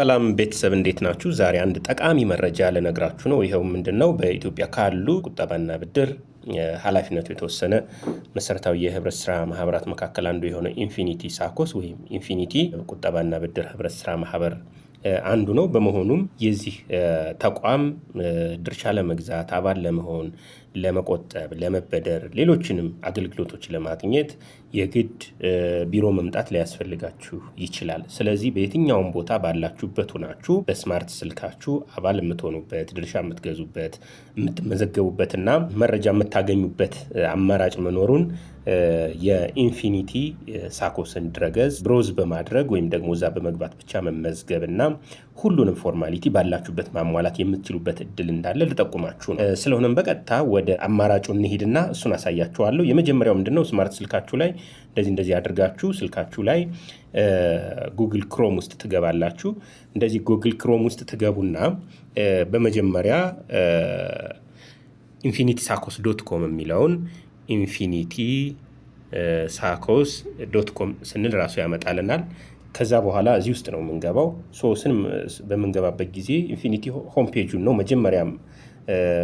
ሰላም ቤተሰብ፣ እንዴት ናችሁ? ዛሬ አንድ ጠቃሚ መረጃ ልነግራችሁ ነው። ይኸው ምንድን ነው? በኢትዮጵያ ካሉ ቁጠባና ብድር ኃላፊነቱ የተወሰነ መሰረታዊ የህብረት ስራ ማህበራት መካከል አንዱ የሆነ ኢንፊኒቲ ሳኮስ ወይም ኢንፊኒቲ ቁጠባና ብድር ህብረት ስራ ማህበር አንዱ ነው። በመሆኑም የዚህ ተቋም ድርሻ ለመግዛት፣ አባል ለመሆን፣ ለመቆጠብ፣ ለመበደር፣ ሌሎችንም አገልግሎቶች ለማግኘት የግድ ቢሮ መምጣት ሊያስፈልጋችሁ ይችላል። ስለዚህ በየትኛውም ቦታ ባላችሁበት ሆናችሁ በ smart ስልካችሁ አባል የምትሆኑበት፣ ድርሻ የምትገዙበት፣ የምትመዘገቡበትና መረጃ የምታገኙበት አማራጭ መኖሩን የኢንፊኒቲ ሳኮስን ድረገጽ browse በማድረግ ወይም ደግሞ እዛ በመግባት ብቻ መመዝገብ እና ሁሉንም formality ባላችሁበት ማሟላት የምትችሉበት እድል እንዳለ ልጠቁማችሁ ነው። ስለሆነም በቀጥታ ወደ አማራጩ እንሂድና እሱን አሳያችኋለሁ። የመጀመሪያው ምንድነው? Smart ስልካችሁ ላይ እንደዚህ እንደዚህ አድርጋችሁ ስልካችሁ ላይ Google Chrome ውስጥ ትገባላችሁ። እንደዚህ Google Chrome ውስጥ ትገቡና በመጀመሪያ Infinity Saccos.com የሚለውን፣ Infinity Saccos.com ስንል ራሱ ያመጣልናል። ከዛ በኋላ እዚህ ውስጥ ነው የምንገባው። So ስን በምንገባበት ጊዜ ኢንፊኒቲ home page ኡን ነው መጀመሪያም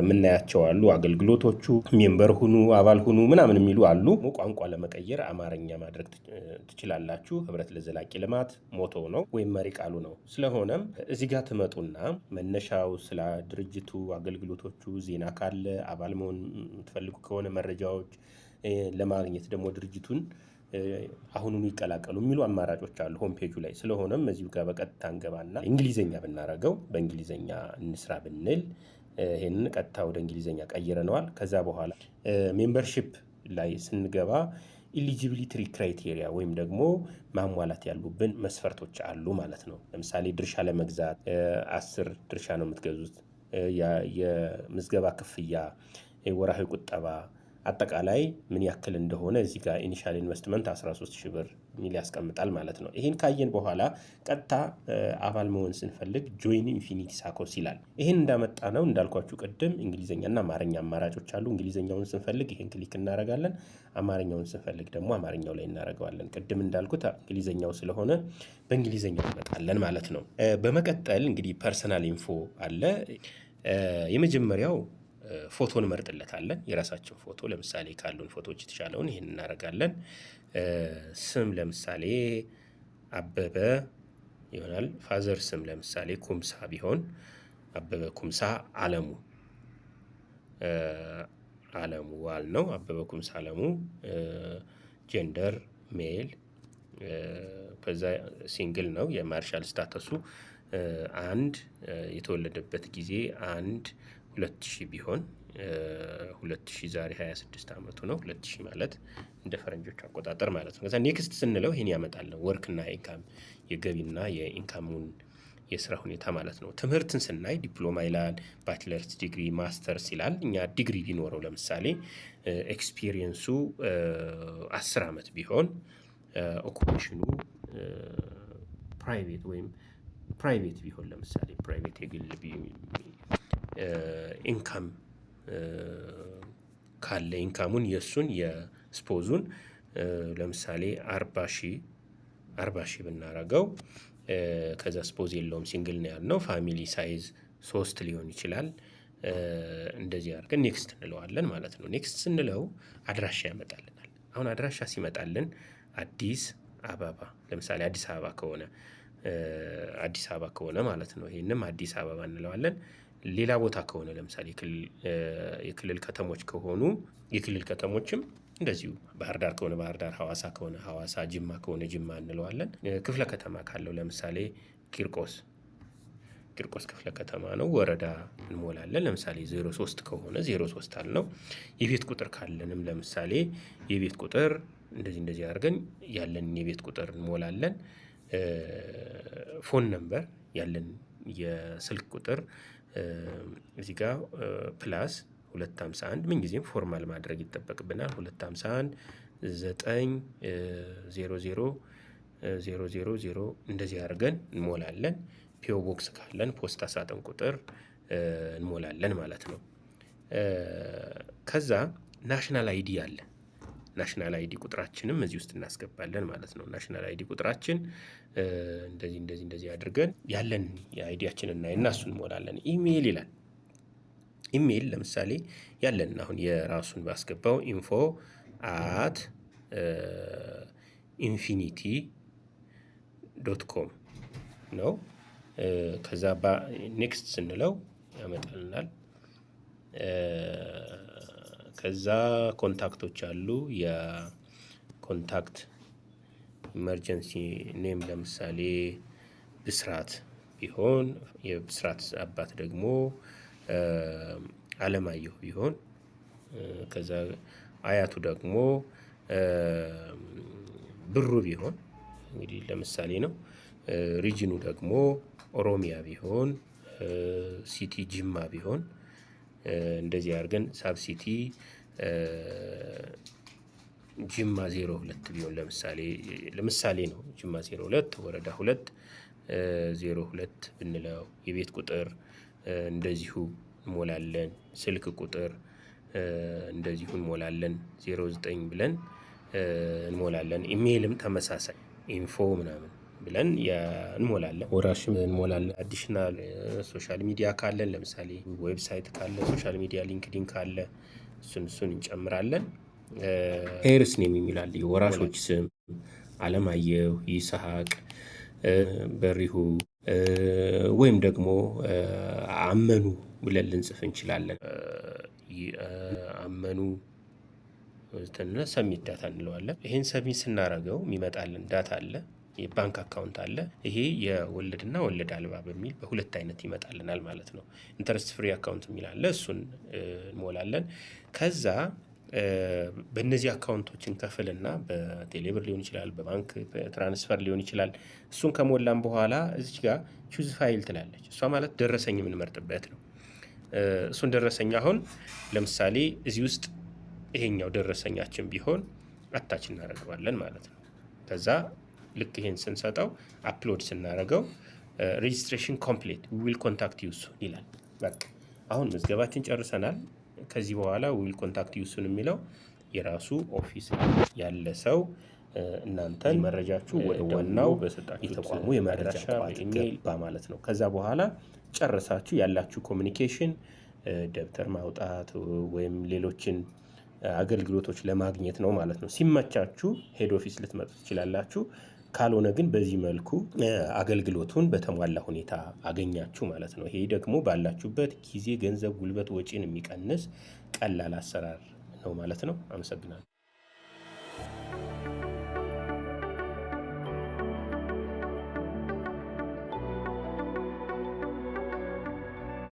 የምናያቸው አሉ። አገልግሎቶቹ፣ member ሁኑ፣ አባል ሁኑ ምናምን የሚሉ አሉ። ቋንቋ ለመቀየር አማርኛ ማድረግ ትችላላችሁ። ህብረት ለዘላቂ ልማት motto ነው ወይም መሪ ቃሉ ነው። ስለሆነም እዚህ ጋር ትመጡና መነሻው ስለ ድርጅቱ፣ አገልግሎቶቹ፣ ዜና ካለ፣ አባል መሆን የምትፈልጉ ከሆነ መረጃዎች ለማግኘት ደግሞ ድርጅቱን አሁኑኑ ይቀላቀሉ የሚሉ አማራጮች አሉ home page ኡ ላይ። ስለሆነም እዚሁ ጋር በቀጥታ እንገባና እንግሊዘኛ ብናረገው፣ በእንግሊዘኛ እንስራ ብንል ይሄንን ቀጥታ ወደ እንግሊዘኛ ቀይረነዋል። ከዛ በኋላ membership ላይ ስንገባ eligibility criteria ወይም ደግሞ ማሟላት ያሉብን መስፈርቶች አሉ ማለት ነው። ለምሳሌ ድርሻ ለመግዛት 10 ድርሻ ነው የምትገዙት። የምዝገባ ክፍያ፣ ወርሃዊ ቁጠባ አጠቃላይ ምን ያክል እንደሆነ እዚህ ጋር initial investment 13 ሺህ ብር የሚል ያስቀምጣል ማለት ነው። ይሄን ካየን በኋላ ቀጥታ አባል መሆን ስንፈልግ join Infinity Saccos ይላል። ይሄን እንዳመጣ ነው፣ እንዳልኳችሁ ቅድም እንግሊዝኛና አማርኛ አማራጮች አሉ። እንግሊዝኛውን ስንፈልግ ይሄን click እናደርጋለን። አማርኛውን ስንፈልግ ደግሞ አማርኛው ላይ እናደርገዋለን። ቅድም እንዳልኩት እንግሊዝኛው ስለሆነ በእንግሊዝኛው እንመጣለን ማለት ነው። በመቀጠል እንግዲህ personal info አለ። የመጀመሪያው ፎቶ እንመርጥለታለን። የራሳችን ፎቶ፣ ለምሳሌ ካሉን ፎቶዎች የተሻለውን ይሄን እናደርጋለን። ስም ለምሳሌ አበበ ይሆናል። Father ስም ለምሳሌ ኩምሳ ቢሆን አበበ ኩምሳ አለሙ፣ አለሙ ዋል ነው። አበበ ኩምሳ አለሙ። Gender male፣ ከዛ single ነው። የ marital status ኡ አንድ፣ የተወለደበት ጊዜ 1/2000 ቢሆን፣ 2000 ዛሬ 26 ዓመቱ ነው። 2000 ማለት እንደ ፈረንጆች አቆጣጠር ማለት ነው። ከዛ next ስንለው ይሄን ያመጣል። Work ና income፣ የገቢና የ income ኡን የስራ ሁኔታ ማለት ነው። ትምህርትን ስናይ ዲፕሎማ ይላል፣ bachelor's degree፣ masters ይላል። እኛ ዲግሪ ቢኖረው፣ ለምሳሌ experience ኡ 10 ዓመት ቢሆን፣ occupation ኑ private ወይም private ቢሆን፣ ለምሳሌ private የግል፣ income ካለ income ኡን የእሱን የ spouse ኡን ለምሳሌ 40,000፣ 40,000 ብናረገው፣ ከዛ spouse የለውም፣ single ነው ያልነው። Family size ሶስት ሊሆን ይችላል። እንደዚህ አድርገን next እንለዋለን ማለት ነው። Next ስንለው አድራሻ ያመጣልናል። አሁን አድራሻ ሲመጣልን አዲስ አበባ፣ ለምሳሌ አዲስ አበባ ከሆነ፣ አዲስ አበባ ከሆነ ማለት ነው። ይሄንም አዲስ አበባ እንለዋለን። ሌላ ቦታ ከሆነ፣ ለምሳሌ የክልል ከተሞች ከሆኑ፣ የክልል ከተሞችም እንደዚሁ ባህር ዳር ከሆነ ባህር ዳር፣ ሀዋሳ ከሆነ ሀዋሳ፣ ጅማ ከሆነ ጅማ እንለዋለን። ክፍለ ከተማ ካለው ለምሳሌ ቂርቆስ፣ ቂርቆስ ክፍለ ከተማ ነው። ወረዳ እንሞላለን። ለምሳሌ 03 ከሆነ 03 አልነው። የቤት ቁጥር ካለንም ለምሳሌ የቤት ቁጥር እንደዚህ እንደዚህ አድርገን ያለንን የቤት ቁጥር እንሞላለን። Phone number፣ ያለን የስልክ ቁጥር እዚህ ጋር plus 251፣ ምንጊዜም formal ማድረግ ይጠበቅብናል። 251 900 000 እንደዚህ አድርገን እንሞላለን። P.O. Box ካለን ፖስታ ሳጥን ቁጥር እንሞላለን ማለት ነው። ከዛ national ID አለ። National ID ቁጥራችንም እዚህ ውስጥ እናስገባለን ማለት ነው። National ID ቁጥራችን እንደዚህ እንደዚህ እንደዚህ አድርገን ያለን የ ID ያችን እናይና እሱን እንሞላለን። ኢሜይል ይላል። ኢሜይል ለምሳሌ ያለን አሁን የራሱን ባስገባው info@infinity.com ነው። ከዛ next ስንለው ያመጣልናል። ከዛ contact ኦች አሉ። የ contact emergency name ለምሳሌ ብስራት ቢሆን፣ የብስራት አባት ደግሞ አለማየሁ ቢሆን፣ ከዛ አያቱ ደግሞ ብሩ ቢሆን፣ እንግዲህ ለምሳሌ ነው። Region ኑ ደግሞ ኦሮሚያ ቢሆን፣ city ጅማ ቢሆን፣ እንደዚህ አድርገን sub city ጅማ 02 ቢሆን፣ ለምሳሌ ነው። ጅማ 02 ወረዳ 2 02 ብንለው፣ የቤት ቁጥር እንደዚሁ እንሞላለን። ስልክ ቁጥር እንደዚሁ እንሞላለን። 09 ብለን እንሞላለን። ኢሜይልም ተመሳሳይ info ምናምን ብለን እንሞላለን። ወራሽም እንሞላለን። Additional social media ካለን፣ ለምሳሌ website ካለ፣ social media LinkedIn ካለ እሱን እሱን እንጨምራለን። Heirs name የሚል አለ። የወራሾች ስም አለማየሁ፣ ይስሐቅ፣ በሪሁ ወይም ደግሞ አመኑ ብለን ልንጽፍ እንችላለን። አመኑ submit data እንለዋለን። ይሄን submit ስናደርገው የሚመጣልን data አለ፣ የባንክ account አለ። ይሄ የወለድና ወለድ አልባ በሚል በሁለት አይነት ይመጣልናል ማለት ነው። Interest free account የሚል አለ፣ እሱን እንሞላለን። ከዛ በእነዚህ account ኦች እንከፍልና በቴሌብር ሊሆን ይችላል፣ በባንክ transfer ሊሆን ይችላል። እሱን ከሞላን በኋላ እዚች ጋር choose file ትላለች። እሷ ማለት ደረሰኝ የምንመርጥበት ነው። እሱን ደረሰኝ አሁን ለምሳሌ እዚህ ውስጥ ይሄኛው ደረሰኛችን ቢሆን attach እናደርገዋለን ማለት ነው። ከዛ ልክ ይሄን ስንሰጠው፣ upload ስናደርገው "Registration complete, we'll contact you soon" ይላል። በቃ አሁን ምዝገባችን ጨርሰናል። ከዚህ በኋላ "We'll contact you soon" የሚለው የራሱ office ያለ ሰው እናንተን መረጃችሁ ወደ ዋናው የተቋሙ የመረጃ ቋት ገባ ማለት ነው። ከዛ በኋላ ጨርሳችሁ ያላችሁ communication ደብተር ማውጣት ወይም ሌሎችን አገልግሎቶች ለማግኘት ነው ማለት ነው። ሲመቻችሁ head office ልትመጡ ትችላላችሁ። ካልሆነ ግን በዚህ መልኩ አገልግሎቱን በተሟላ ሁኔታ አገኛችሁ ማለት ነው። ይሄ ደግሞ ባላችሁበት ጊዜ፣ ገንዘብ፣ ጉልበት ወጪን የሚቀንስ ቀላል አሰራር ነው ማለት ነው። አመሰግናለሁ።